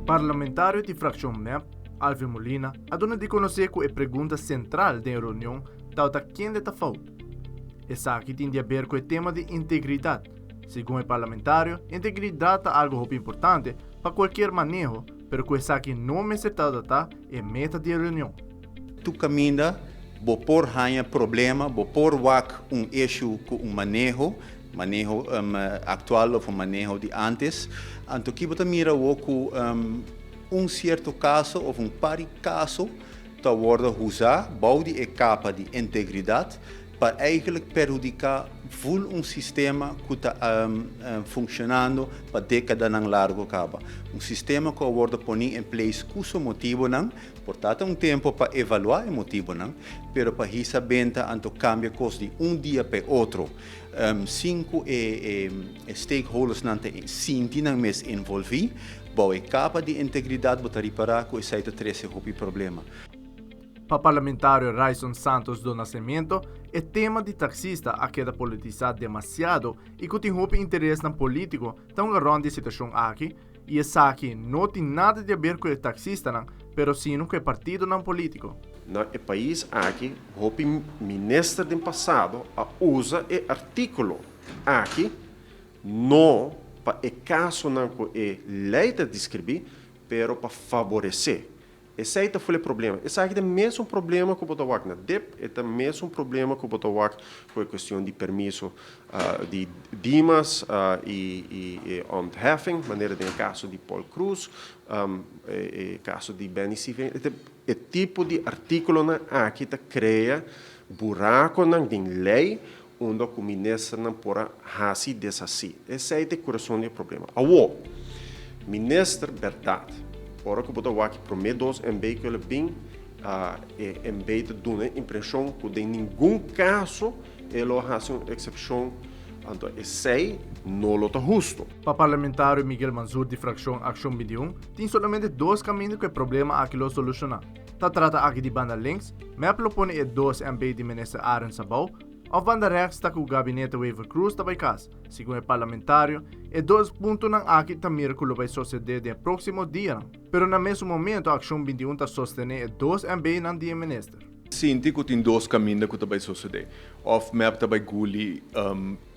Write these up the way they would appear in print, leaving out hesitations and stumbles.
Parlamentario di fraccion mep, Alvin Molina, a duna di conoce cu e pregunta central den e reunion tabata kende ta fout. Esaki tin di haber cu e tema di integridad. Segun e parlamentario, integridad ta algo hopi importante pa cualkier maneho, pero cu esaki no mester tabata ta e meta di e reunion. Tur kaminda bo por haña problema, bo por wak un issue ku un maneho, maneho aktual of un maneho di antes. Anto ki bo ta mira awor ku un sierto kaso of un par di kaso ta wòrdu huzá bou di e kapa di integridat pa eigenlijk perhudiká ful un sistema ku ta funshonando pa dékadanan largu kaba. Un sistema ku a wòrdu poní en place ku su motibunan. Por ta ta un tempo pa evaluá e motibonan, pero pa hisa benta anto kambia kos di un dia pa e otro, sin ku e stakeholdersnan ta sinti nan mes envolví, bou e kapa di integridat bo ta ripará ku esei ta trese hopi problema. Pa parlamentario Ryson Santos do Nascimento, e tema di taksista a keda politisá demasiado i ku tin hopi interesnan polítiko ta hunga rònt di e situashon aki, I esaki no tin nada di haber ku e taksistanan, pero sino ku e partidonan polítiko. Na e pais aki hopi minister den pasado a usa e artíkulo aki no pa e kasonan ku e lei ta deskribí, pero pa faboresé. Esei ta ful e problema. Esaki ta mesun problema ku bo ta wak na dip, e ta mesun problema ku bo ta wak ku e kuestion di permiso di Dimas i e ontheffing, manera den e kaso di Paul Croes, e kaso di Benny Sivin. E tipo di artíkulonan aki ta krea burakonan den lei unda ku ministernan por a hasi deshasí. Esei ta e kurason di e problema. Awor, minister bèrdat, ora ku bo ta wak e promé dos MB ku el a bin, e MB ta duna e impreshon ku den ningun kaso e lo a hasi un eksepshon, anto esei no lo ta hustu. Pa parlamentario Miguel Mansur di frakshon Akshon 21, tin solamente dos kaminda ku e problema aki lo solushoná. Ta trata aki di banda links, mep lo pone e dos MB di minister Arends abou, of banda rechts ta ku gabinete Wever-Croes ta bai kas. Segun e parlamentario, e dos puntonan aki ta mira ku lo bai sosede den e próksimo dianan. Pero na mesun momento Akshon 21 ta sostené e dos MBnan di e minister. Sinti ku tin dos kaminda ku ta bai sosodé. Of mep ta bai guli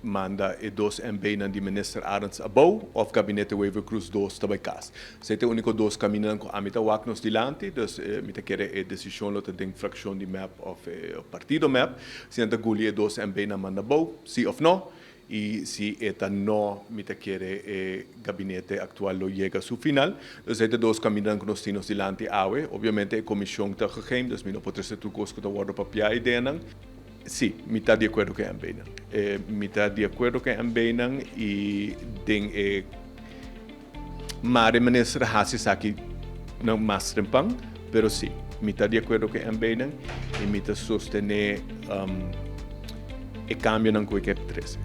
manda e dos MBnan di Minister Arends abou of Gabinete Wever-Croes dos ta bai kas. Esei ta e úniko dos kamindanan ku ami ta wak nos dilanti, dus mi ta kere e desishon lo ta den frakshon di mep of e partido mep, si nan ta guli e dos MBnan manda abou, si of no, i si e ta no mi ta kere e gabinete aktual lo yega su final. Dus esei ta e dos kamindanan ku nos tin nos dilanti awe. Obviamente e komishon ta geheim, dus mi no por trese tur kos ku ta wòrdu papiá ideanan. Sí, mi ta di akuerdo ku e MBnan. Mi ta di akuerdo ku e MBnan i den e mare minister a hasi esaki na mas trempan, pero sí, mi ta di akuerdo ku e MBnan i mi ta sostené e kambionan ku e ke trese.